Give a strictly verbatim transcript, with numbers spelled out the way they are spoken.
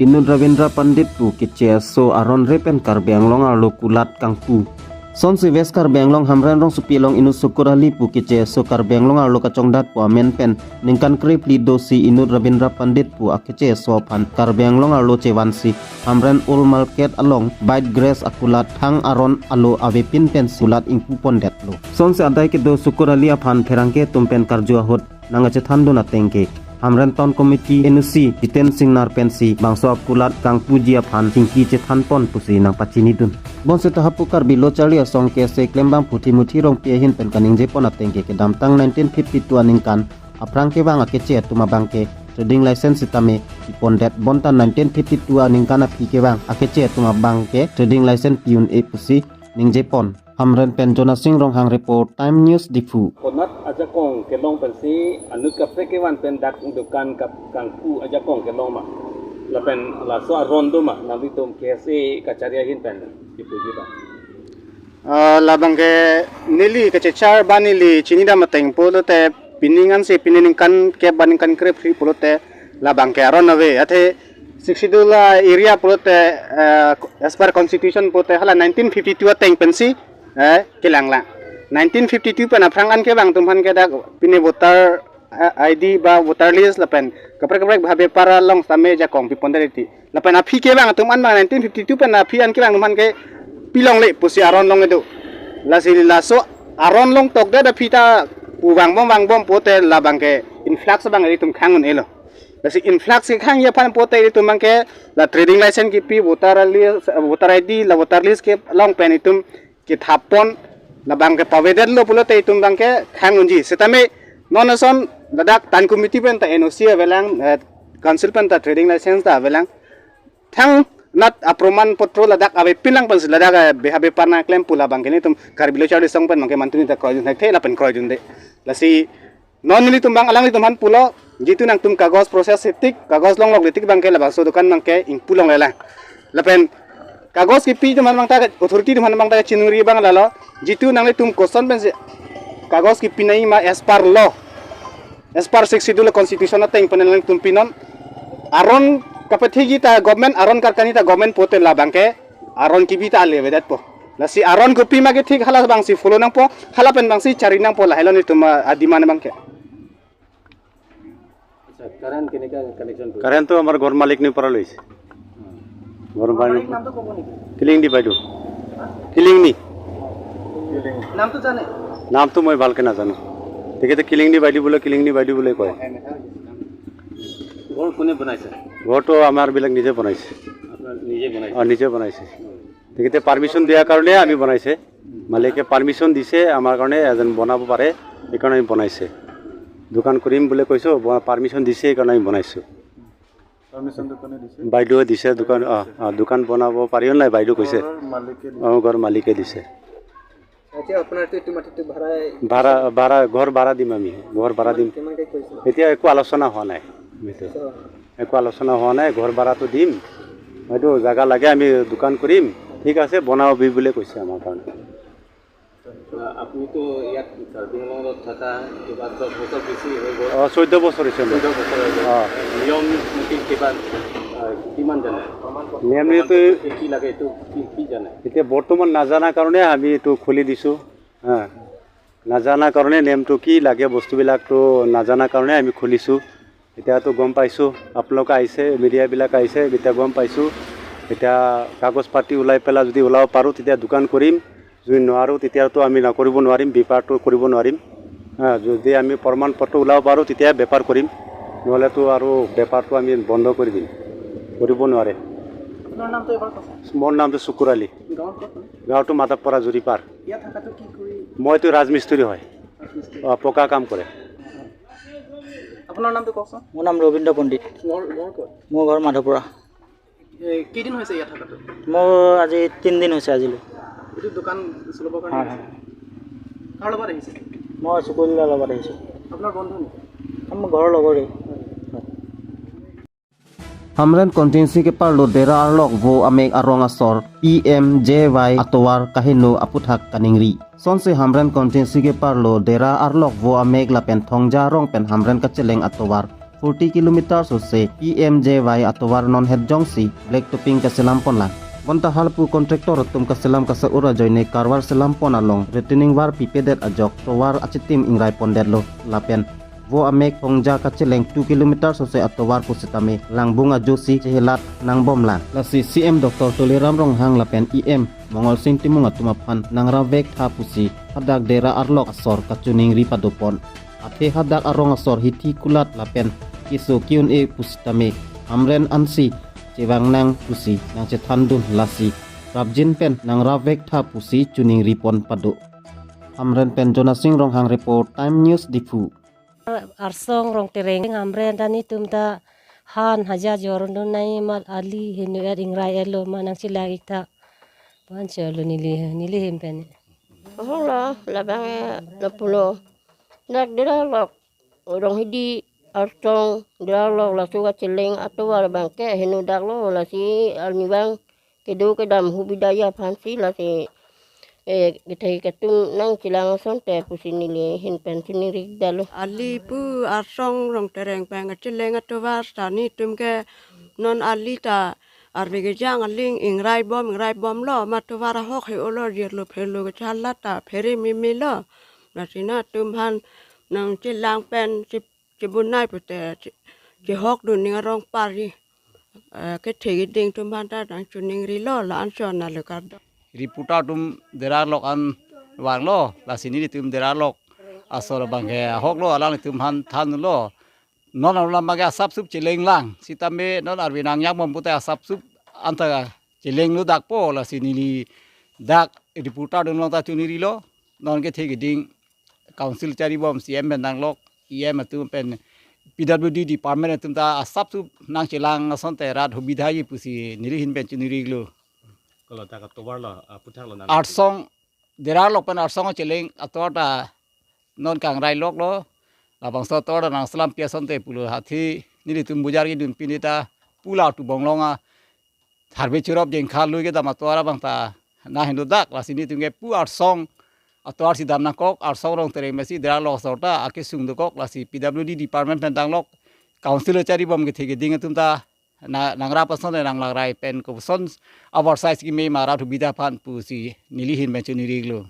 Inut Ravindra Pandit pu keche aso aron re pen Karbi Anglong arlo kulat kangpu. Sonsi West Karbi Anglong Hamren rongsopi along inut Sukur Ali pu keche aso Karbi Anglong arlo kachongdat pu amen pen ningkan krephli dosi inut Ravindra Pandit pu akeche aso aphan Karbi Anglong arlo chevansi Hamren Old Market along Bite Grass akulat thang aron alo avepin pensi kulat ingpu pondetlo. Sonsi adai kedo Sukur Ali aphan pherangke atum pen karju ahut nangkachethandun ateng ke Hamren Town Committee N O C Jiten Singnar pensi bangso akulat kangpuji aphan chingki chethanpon pusi nangpachinidun. Bonseta hapu Karbi Lo Charli Asong K S A klembang Phuthi Muthi Rongpi ahin pen kaningjepon ateng ke kedamtang nineteen fifty-two aningkan aphrang kevang akeche atum abang ke trading license sitame pipondet, bonta nineteen fifty-two aningkan aphi kevang akeche atum abang ke trading license pi-un-e pusi ningjepon. Hamren pen Jonasing Ronghang report, Time News Diphu. Konat ajakong kelong pensi anut kaprek kevan pen dak dukan kap kangpu ajakong kelong ma? Lapen laso aron do ma? Nanglitum K S A kachari ahin pen Diphu ji ba. Ah, labang ke neli kachechar ba neli chinidam ateng pulote pining ansi pini ningkan kep ba ningkan krephli pulote labang ke aron ave. Athe Sixth Schedule area pulote, eh, as per constitution pulote hala nineteen fifty-two ateng pensi, eh, kelanglang. Nineteen fifty-two pen aphrang an kevang atum aphan ke dak pini voter, eh, I D ba voter list lapen kaprek kaprek bha bepar along sitame jakong pipondet iti. Lapen aphi kevang atum an ma nineteen fifty-two pen aphi an kevang atum aphan ke pilongle pusi aron long edo. Lasi laso aron long tokdet aphi ta pu vangbom vangbom pulote labang ke influx abang ilitum khang un-elo. Lasi influx kekhangji aphan pulote ilitum abang ke la trading license kipi, voter list, voter I D, la voter list kelong pen itum kethap pon, labang ke pavedetlo pulote itum abang ke khang unji. Sitame non ason ladak Town Committee pen ta N O C avelang, eh, council pen ta trading license ta avelang. Thangnat aproman potro ladak avepin lang pensi ladak, eh, beha bepar nangklem pu labang ke nelitum Karbi Lo Charli Asong pen abang ke mantuni ta kroidun thekthe lapen kroidunde. Lasi non nelitum abang alanglitum aphan pulo, jitu nangtum kagos process setik, kagos longlokle tik abang ke labangso dukan abang ke ingpu longlelang. Lapen kagos kipi atum aphan abang ta, authority atum aphan abang ta chiningri abang lalo, jitu nanglitum koson pensi kagos kipinangji ma as per law, as per Sixth Schedule constitution ateng pen nangtum pinon. Aron kapethekji ta government, aron karkanji ta government pulote labang ke aron kipi ta ale avedetpo. Lasi aron kopi ma kethek hala abangsi follow nangpo, hala pen abangsi chari nangpo, lahelo nelitum, ah, ademand abang ke. আচ্ছা, কাৰেণ্ট কেনেকা কানেকশ্যনটো? কাৰেণ্টটো আমাৰ ঘৰ মালিকনিৰ পৰা লৈছে। ঘৰ মালিক মালিক নামটো ক'ব নেকি? কিলিংদি বাইদেউ। কিলিংনি। নামটো জানে? নামটো মই ভালকে নাজানো। তেখেতে কিলিংনি বাইদেউ বোলে, কিলিংনি বাইদেউ বুলিয়ে কয়। ঘৰ কোনে বনাইছে? ঘৰটো আমাৰবিলাক নিজে বনাইছে। আপোনাৰ নিজে বনাইছে? অ, নিজে বনাইছে। তেখেতে পাৰ্মিশ্যন দিয়াৰ কাৰণে আমি বনাইছে। মালিকে পাৰ্মিশ্যন দিছে আমাৰ কাৰণে, এজন বনাব পাৰে, সেইকাৰণে আমি বনাইছে। দোকান কৰিম বুলি কৈছো, ব-, পাৰ্মিশ্যন দিছে, সেইকাৰণে আমি বনাইছো। পাৰ্মিশ্যনটো কোনে দিছে? বাইদেৱে দিছে, দোকান, অ, অ, দোকান বনাব পাৰিব নাই, বাইদেউ কৈছে। ঘৰৰ মালিকে দিছে। অ, ঘৰ মালিকে দিছে। এতিয়া আপোনাৰতো এইটো মাটিটো ভাড়াই ভাড়া, ভাড়া, ঘৰ ভাড়া দিম আমি, ঘৰ ভাড়া দিম। কিমানকে কৈছে? এতিয়া একো আলোচনা হোৱা নাই। এইটো। আচ্ছা। একো আলোচনা হোৱা নাই, ঘৰ ভাড়াটো দিম। হয়তো জাগা লাগে, আমি দোকান কৰিম। ঠিক আছে, বনাবি বুলি কৈছে আমাৰ কাৰণে। আ, আপুনিতো ইয়াত কাৰ্বি আংলঙত থকা কিবা দহ বছৰ বেছি হৈ গ'ল। অ, চৈধ্য বছৰ হৈছে মোৰ। চৈধ্য বছৰ হৈ গ'ল। অ। নিয়ম নীতি কিবা, আ, কিমান জানে? নিয়ম নীতি কি, কি লাগে এইটো কি, কি জানে? এতিয়া বৰ্তমান নাজানা কাৰণে আমি এইটো খুলি দিছো। হা। নাজানা কাৰণে নিয়মটো কি লাগে, বস্তুবিলাকতো নাজানা কাৰণে আমি খুলিছো। এতিয়াতো গম পাইছো, আপোনালোক আহিছে, মিডিয়াবিলাক আহিছে, এতিয়া গম পাইছো। এতিয়া কাগজ পাতি ওলাই পেলাই যদি ওলাব পাৰো, তেতিয়া দোকান কৰিম। যদি নোৱাৰো, তেতিয়াতো আমি নকৰিব নোৱাৰিম, বেপাৰটো কৰিব নোৱাৰিম। হা, যদি আমি প্ৰমাণ পত্ৰ ওলাব পাৰো, তেতিয়া বেপাৰ কৰিম, নহ'লেতো আৰু বেপাৰটো আমি বন্ধ কৰি দিম, কৰিব নোৱাৰে। আপোনাৰ নামটো এবাৰ কওকচোন। মোৰ নামটো চুকুৰ আলী। গাঁৱৰ ক'ত? গাঁৱটো মাধৱপাৰা জুৰিপাৰ। ইয়াত থকাটো কি কৰি? মইতো ৰাজমিস্ত্ৰী হয়। ৰাজমিস্ত্ৰী। অ, পকা কাম কৰে। আপোনাৰ নামটো কওকচোন। মোৰ নাম ৰবীন্দ্ৰ পণ্ডিত। ঘৰ, ঘৰ ক'ত? মোৰ ঘৰ মাধৱপুৰা। এ, কেইদিন হৈছে ইয়াত থকাটো? মোৰ আজি তিনিদিন হৈছে আজিলৈ। এইটো দোকান চলাবৰ কাৰণে হয়, আহিছে? হয়। কাৰ লগত আহিছে? মই চুকুৰ দাৰ লগত আহিছোঁ। আপোনাৰ বন্ধু নেকি? মোৰ ঘৰৰ লগৰেই। Hamren constituency keparlo Dera arlok vo amek arong asor P M J Y atovar kaheno aputhak kaningri. Sonsi Hamren constituency keparlo Dera arlok vo amek lapen Thongja arong pen Hamren kacheleng atovar forty kilometer sose P M J Y atovar non hetjongsi black topping kaselam ponlang. Bonta halpu contractor atum kaselam kasa-ur ajoine karvar selam pon along retaining wall pipedet ajok tovar achitim ingrai pondetlo lapen vo amek Hongja kacheleng two kilometer sose atovar pusitame langbung ajosi chehelat nangbomlang. Lasi C M Doctor Tuliram Ronghang lapen E M Mongol Sing Timung atum aphan nangravek tha pusi hadak Dera arlok asor kachiningri padopon. Athe hadak arong asor hithi kulat lapen keso ke-un-e pusitame Hamren ansi chevangnang pusi nangchethandun, lasi rapjin pen nangravek tha pusi chiningri pon pado. Hamren pen Jonasing Ronghang report, Time News Diphu. Arsong Rongtereng Hamren ta netum ta han haja jordun nai, ma ali henu er ingrai erlo, ma nangchelang ik tha. Pan cholo neli, neli hem pen. Ahok lo, labang, eh, lapulo. Dak Dera lok, Ronghidi, Arsong, Dera lok, laso kacheleng atovar abangke henu dak lo, lasi arnivang kedo kedam hubidaya aphansi lasi, eh, kethe ketum nangchelang asonte pusi neli ahin pen chiningri dalo. Ali pu Arsong Rongtereng pen kacheleng atovar ta netum ke non ali ta arve kejang aling ingrai bom, ingrai bomlo, ma tovar ahok he-olo, jirlo pherlo kacharla ta phere meme lo. Lasi netum aphan nangchelang pen che, chebunai pute che, chehokdun ning arong pari. Eh, kethe keding atum aphan ta nangchiningrilo, la-an chon na lekar do. Reporter atum Dera lok an vanglo, lasi nelitum Dera lok asor abangke ahok lo, alanglitum aphan thanlo. Non arlo abangke asap sup chelenglang, sitame non arve nangjang bom pute asap sup anta chelenglo dakpo, lasi neli dak reporter atum along ta chiningrilo, non kethe keding council chari bom, C M pen danglok, E M atum pen P W D department atum ta asap sup nangchelang asonte rat hubidhaji pusi neli ahin pen chiningrilo. Kalo ta ka tovar lo, ah, puthak lo nang. Arsong, Dera lok pen Arsong cheleng atovar ta non kangrai lok lo. Labangso atovar ta nangselam pi asonte pulo, athe nelitum bujar kedun pini ta pula tu bonglong a harbe chirop jengkha lui kedam atovar abang ta nang hendo dak, lasi netum ke pu Arsong atovar si dam nangkok, Arsong Rongtereng mesi Dera lok asor ta akesung dokok, lasi P W D department pen danglok, council chari bom kethe keding atum ta na, nangrap ason nanglangrai pen koson oversize keme ma rat hubidha aphan pusi neli ahin pen chiningrilo.